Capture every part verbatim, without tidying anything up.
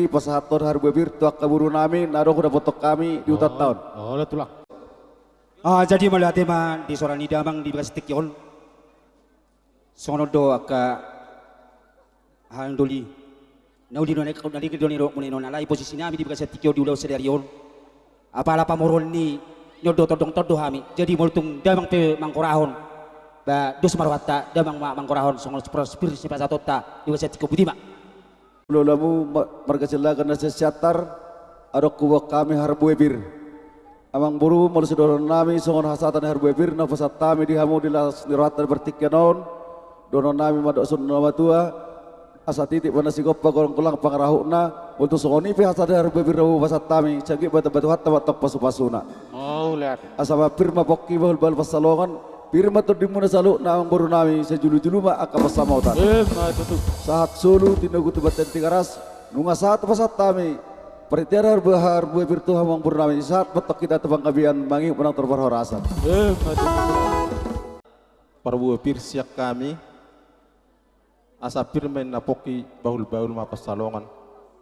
Pasahathon harbue pir tu angka boru nami na adong hudapothon hami di hutanta on. Olo tulang. Ah, jadi mauliate ma di soara ni damang di bagasan tingki on. Songon on do angka hal doli. Na uli do na ikut na diki do ni rok muni non alai posisi nami di bagasan tingki on di ulaon sadari on. Apala pamoruon ni on do tondong tondong hami. Jadi molo tung damang pe manghorahon. Ba dos ma rohanta damang ma manghorahon songon boras pir sipasahatonta di bagasan tingki on, boti ma. Hulahulamu ma-, marga Silagan na sian Siantar, adong huboan hami harbue pir. Amang boru, molo sidohonon nami songon hasahatan ni harbue pir na hupasahat hami di hamu di las ni rohanta di partingkian on, dohonon nami mandok sian na matua, asa titip ma na sigompa, golang-golang pangarahutna, molo tung songon i pe hasahatan ni harbue pir na hupasahat hami, sai anggiat ma tamba Tuhanta ma antong pasupasuna. Mauliate. Asa ma pir ma pongki, bahul-bahul pansalongan, pir ma tondimuna saluhutna amang boru nami, sai julu-julu ma angka pansamotan. Emma tutu. Sahat solu tinogu tu bontean Tigaras, nunga sahat hupasahat hami parintian harbue, harbue pir tu hamu amang boru nami, sahat ma antong hita tu panggabean mangihut manang tu parhorasan. Emma tutu. Parbue pir sian hami. Asa pir ma inna pongki, bahul-bahul ma pansalongan.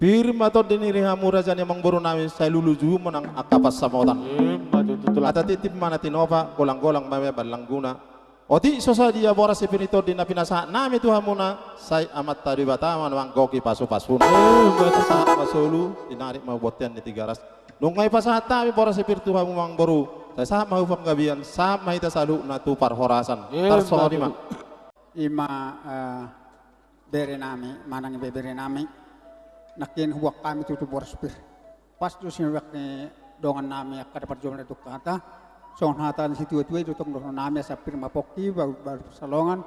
Pir ma tondi ni rohamu raja ni amang boru nami, sai julu-julu ma nang angka pansamotan. Emma tutu tulang. Asa titip ma na tinopa, golang-golang ma ballangguna. Otik so sadia boras ni pir ni tondi na pinasahat nami tu hamuna, sai Amanta Debata ma na manggohi pasupasuna. Emma tutu. Sahat ma solu, tinarik ma bontean ni Tigaras. Nunga hupasahat hami boras ni pir tu hamu amang boru, sai sahat ma tu panggabean, sahat ma hita saluhutna tu parhorasan. Emma tutu. Tarsongon i ma. I ma, eh, bere nami, manang ibebere nami, nangkin huboan hami tutu boras pir. Pas do sian dongan nami angka na parjolo na dungkon hata, songon hata ni situatua i do tong dohonon nami, asa pir ma pongki, bahul-bahul pansalongan,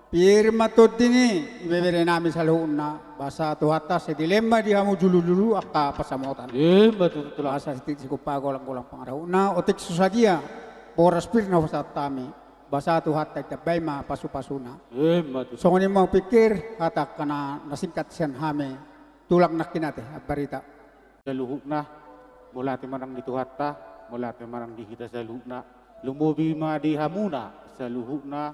pir ma tondi ni ibebere nami saluhutna, boasa Tuhanta sai dilehon ma di hamu julu-julu angka pansamotan. Emma tutu tulang. Asa titip sigompa, golang-golang pangarahutna, otik so sadia boras pir na hupasahat hami. Boasa Tuhanta ditambai ma pasupasuna. Emma tutu. Songon i ma hupikir hata angka na singkat sian hami. Tulang nangkin ate, ambarita. Saluhutna, mauliate ma nang di Tuhanta, mauliate ma nang di hita saluhutna. Lumobi ma di hamuna saluhutna,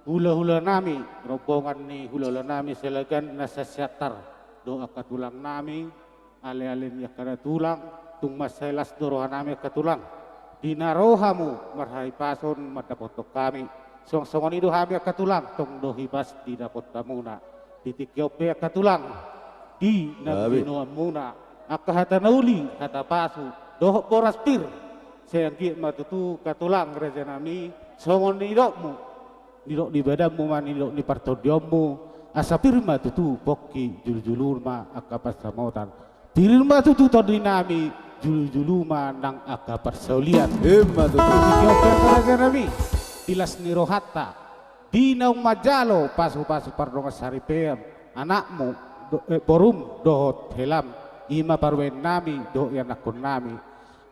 hulahula nami, rombongan ni hulahula nami Silagan na sian Siantar, dohot angka tulang nami, aleale ni angka na tulang, tung mansai las do roha nami angka tulang. Di na ro hamu marhahipason mandapothon hami. Songon-songon i do hami angka tulang, tong do hipas didapot hamuna. Di tingki on pe angka tulang, di na binoanmuna angka hata na uli, hata pasu, dohot boras pir. Sai anggiat ma tutu angka tulang raja nami, songon nidokmu. Nidok ni badanmu ma, nidok ni partondionmu, asa pir ma tutu pongki, julu-julu ma angka pansamotan. Pir ma tutu tondi nami, julu-julu ma nang angka parsaulian. Emma tutu. Di tingki on pe angka raja nami, di las ni rohanta, di naung manjalo pasu-pasu pardongansaripeon, anakmu, do-, eh, borum, dohot helam, i ma parumaen nami, dohot ianakkon nami.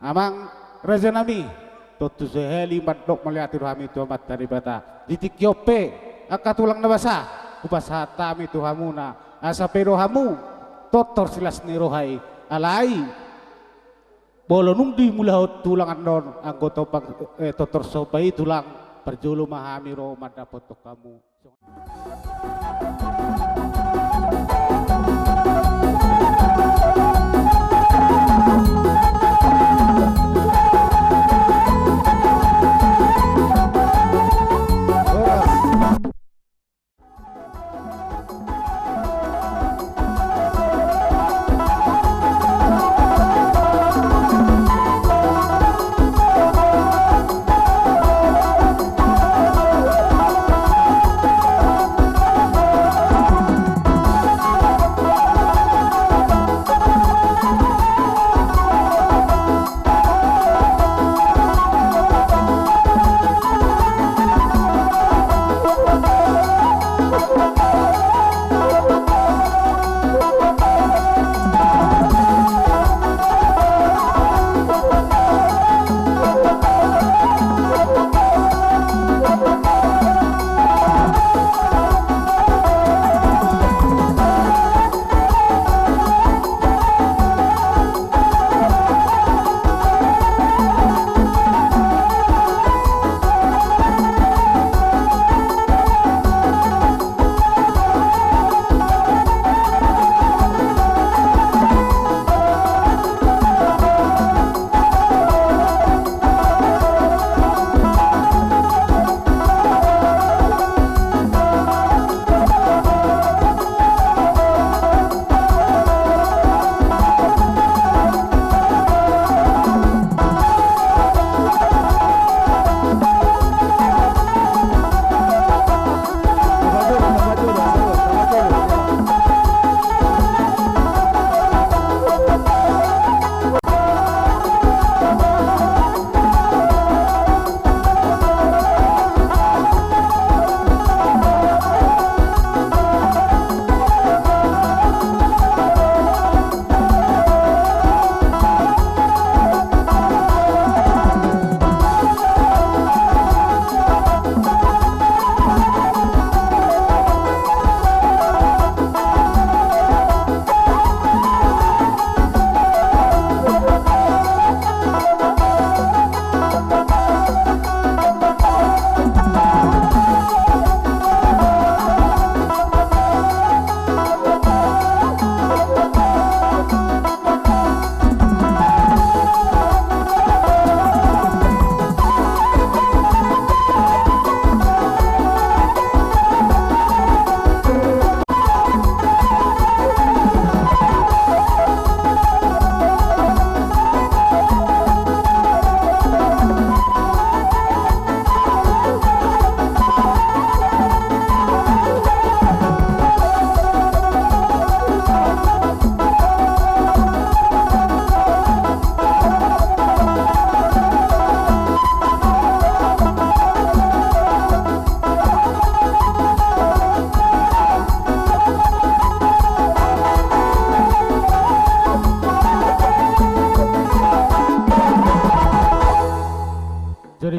Amang raja nami, tontu sahali mandok mauliate do hami tu Amanta Debata. Di tingki on pe, angka tulang na basa, hupasahat hami tu hamuna, asa pe do hamu tortor silas ni roha i, alai molo nunga dimulahon tulang annon, anggo topang, eh, tortor somba i tulang, parjolo ma hami ro mandapothon hamu.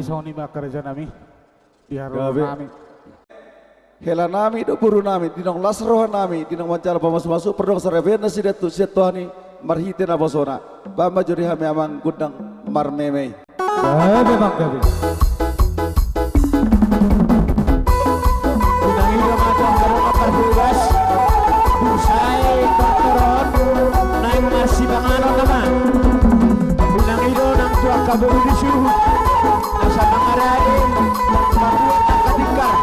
Songon i ma angka raja nami. Di haroronami. Hela nami dohot boru nami, di naung las roha nami, di naung manjalo pamasu-masu, pardongan saripeon nasida tu sian Tuhan i, marhite naposona. Bahen ma jo di hami amang gondang marmeme i. Gabe, Bang, gabe. Unang ido ma tu angka dongan parbebas. Sai tortor on naeng marsipanganon nama. Unang ido nang tu angka boru di suhut. Asa mangarade pakuat angka tingkar.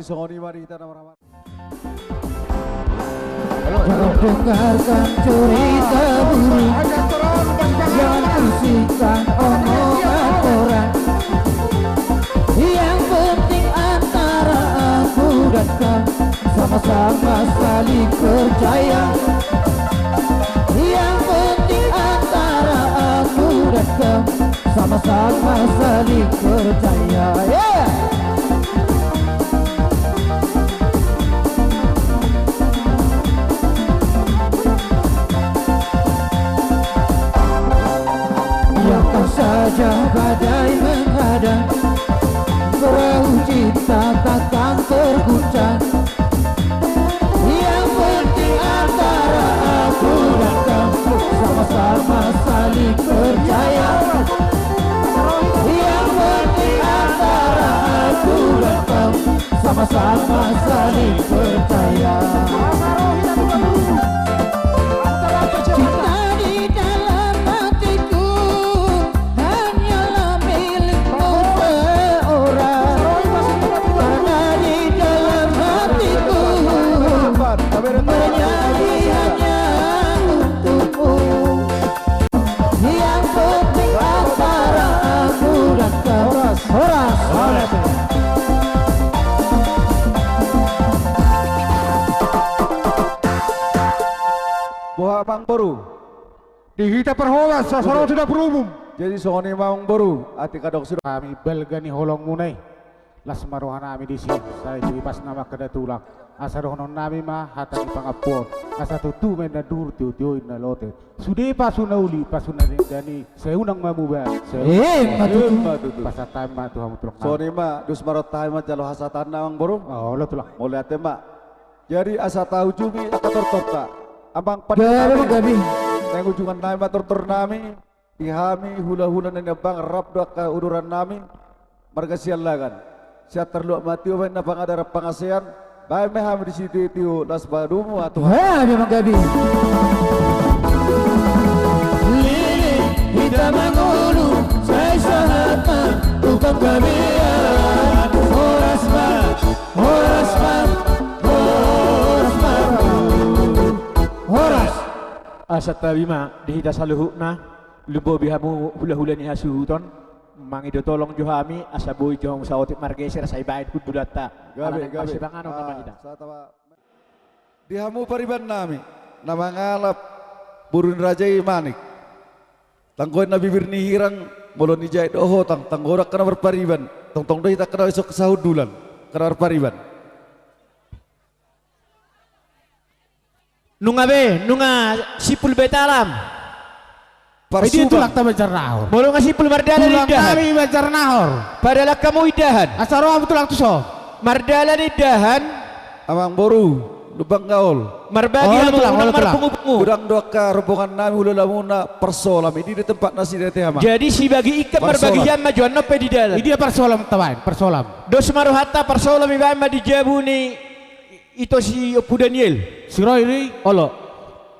Songon i ma di hita na marhahamaranggi. Jangan dengarkan cerita burung, jangan bersihkan omongan orang. Yang penting antara aku dan kau sama-sama saling percaya. Yang penting antara aku dan kau sama-sama saling percaya. Yeah! Biarkan saja badai menghadang, perahu cinta takkan terguncang. Yang penting antara aku dan kau sama-sama saling percaya. Yang penting antara aku dan kau sama-sama saling percaya. Cinta di dalam hatiku hanyalah milikmu seorang. Karena di dalam hatiku bernyanyi hanya untukmu. Yang penting antara aku dan kau. Horas. Horas. Horas. Boha, Amangboru? Di hita parholas, asa ro tu dapur umum. Jadi songon i ma, Amangboru, atik adong suda. Hami balga ni holongmuna i. Las ma rohanami disi, sai tu ipasna ma angka datulang. Asa dohononnami ma hata ni pangampuon. Asa tutu ma inna duhur, tio-tio inna lote. Sude pasu na uli, pasu na denggan i, sai unang ma muba. Sai unang. Emma tutu. Emma tutu. Pasahat hami ma tu hamu tulang nami. Songon i ma, dos ma roha hami manjalo hasahatanna, Amangboru. Olo, tulang. Mauliate ma. Jadi asa taujungi angka tortorta. Amang pande nami. Gabe, gabe. Naeng ujungannami ma tortornami. Di hami hulahula na niambang rap do angka udurannami marga Siallagan. Sian tarluat ma tio baen na pangadaran pangasean, baen ma hami disi tio-tio, las ma hamu ma Tuhan. Hea, memang gabe. Lili hita mangolu, sai sahat ma tu panggabean. Horas ma, horas ma, horas ma. Horas. Asa tabi ma di hita saluhutna. Lumobi hamu hulahula ni hasuhuton, mangido tolong jo hami, asa boi jo hamu saotik margeser, sai baen hundulanta. Gabe, gabe. Ala naeng marsipanganon nama hita. Di hamu paribannami, na mangalap boru ni raja i manik. Tanggo na bibir ni hirang, molo ni jait do hotang, tanggo do angka na marpariban, tongtong do hita angka na isok sahundulan, angka na marpariban. Nunga be, nunga simpul be talam. Parsubang. Tulang ta manjarnahor. Molo nunga simpul mardalan indahan. Tulang nami manjarnahor. Padalan hamu indahan. Asa ro hamu tulang tuson. Mardalan indahan. Amangboru, Lumban Gaol. Marbagi hamu, unang marpungu-pungu. Godang do angka rombongannami hulahulamuna Parsolam. Di dia tempat na sini teh ama. Jadi sibagi ikan marbagi jam ma jo annon pe di dalan. Di dia Parsolam tabaen, Parsolam. Dos ma rohanta Parsolam ibaen ma di jabu ni Ito si Ompu Daniel. Siro i. Olo.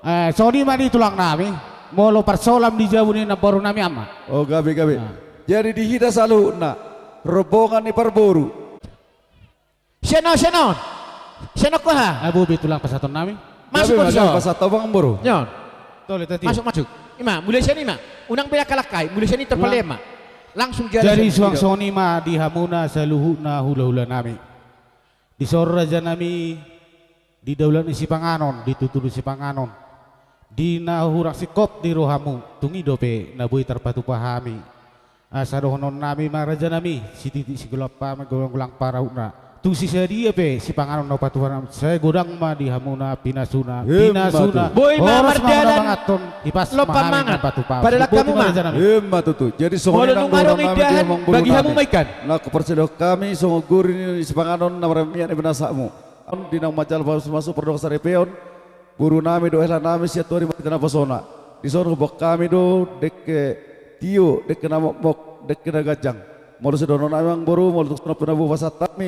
Eh, songon i ma di tulang nami. Molo Parsolam di jabu ni namboru nami ama. O, gabe, gabe. Jadi di hita saluhutna rombongan ni parboru. Sian on, sian on. Sian on ho ha. Ai boi be tulang pasahaton nami. Masuk. Gabe, pasahat amangboru. Masuk, masuk. Ima, mulai sian i ma. Unang be langka-langkai, mulai sian i tarpalean ma. Langsung jalan. Jadi suang songon i ma di hamuna saluhutna hulahula nami. Dison raja nami, di daulat ni sipanganon, di tutu ni sipanganon, di na hurang singkop di rohamu, tung i dope na boi tarpatupa hami. Asa dohonon nami ma raja nami, sititi sigolap hami golang-golang parahutna. Tung sisadia pe sipanganon na hupatupa nami, sai godang ma di hamuna pinasuna, pinasuna. Boi ma mardalan. Lompang mangan. Padalan hamu ma. Ima tutu. Jadi songon i nang dohonon nami di hamuna, bagi hamu ma ikan. Na huparsilehon hami songon guru ni sipanganon na marmiak ni pinasahatmu. Di naung manjalo pasu-pasu pardongan saripeon, boru nami dohot hela nami sian Torimaki Tanaposona. Dison huboan hami do dengke tio, dengke na mokmok, dengke na ganjang. Molo sidohonon nami amangboru, molo tung songon i pe na boi pasahat hami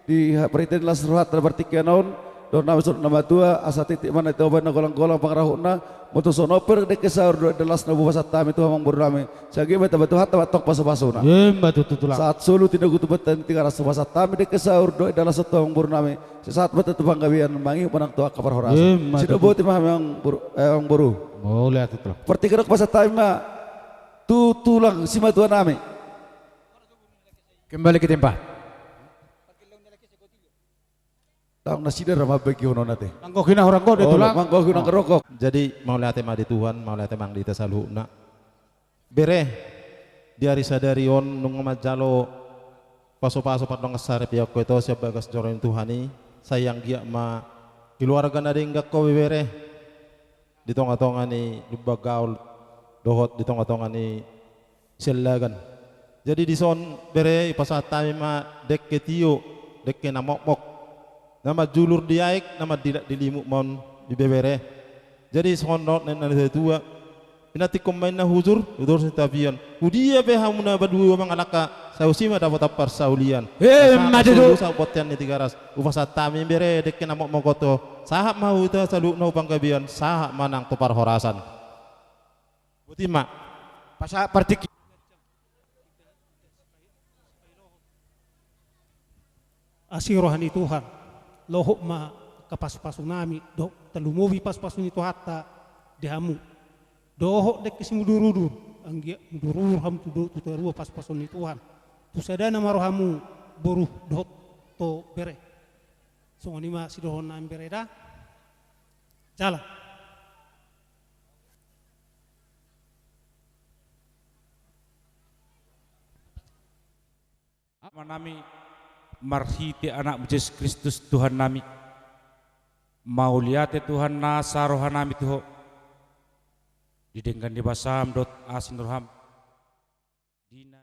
di ha-, parhite ni las rohanta na partingkian on, Dohonon nami saluhut na matua, asa titik ma na tio baen na golang-golang pangarahutna, molo tung songon on pe dengke saur dohot indalasna hupasahat hami tu hamu amangboru nami. Sai anggiat ma taba Tuhanta ma antong pasu-pasuna. Emma tutu, Tulang. Sahat solu tinogu tu bontean Tigaras hupasahat hami dengke saur dohot indalas on tu hamu amangboru nami. Sai sahat ma antong tu panggabean, mangihut ma nang tu angka parhorasan. Emma tutu. Sidok boti ma hami amangboru, eh, amangboru. Mauliate, Tulang. Partingkian on hupasahat hami ma tu tulang simatua nami. Kembali ke tempat. Laos nasida ra mambagihon on ate. Manggohi na hurang gok do, Tulang. Manggohi na hurang gok. Jadi, mauliate ma di Tuhan, mauliate ma di hita saluhutna. Bere, di ari sadari on nunga manjalo pasu-pasu pardongansaripeon ho ito sian bagas joro ni Tuhan i, sai anggiat ma keluarga na denggan ho be, Bere, di tonga-tonga ni Lumban Gaol dohot di tonga-tonga ni Siallagan. Jadi dison, Bere, hupasahat hami ma dengke tio, dengke na mokmok, na manjulur di aek, na mandilak di limut ma on, Bere. Jadi songon dohonon ni na tua-tua, pinantikhon ma inna hujur, hujur ni tapian. Hudia pe hamu na padua mangalangka, sai husi ma dapotan parsaulian. Emma tutu. Sahat ma solu sahat bontean ni Tigaras. Hupasahat hami, Bere, dengke na mokmok on tu ho. Sahat ma tu hita saluhutna tu panggabean, sahat ma nang tu parhorasan. Boti ma. Pasahat partingkian. Asi roha ni Tuhan, lohot ma angka pasu-pasu nami, dohot tarlumobi pasu-pasu ni Tuhanta di hamu. Dohot dengke simudur-udur, anggiat mudur-udur hamu tu do-, tu toru pasu-pasu ni Tuhan. Tu sada nama rohamu, boru dohot tu bere. Songon i ma sidohonon nami, Bere, da. Jala. Ama nami, marhite Anakmu Jesus Kristus Tuhan nami, mauliate Tuhan nasa roha nami tu Ho, di denggan ni basam dohot asi ni roham, di na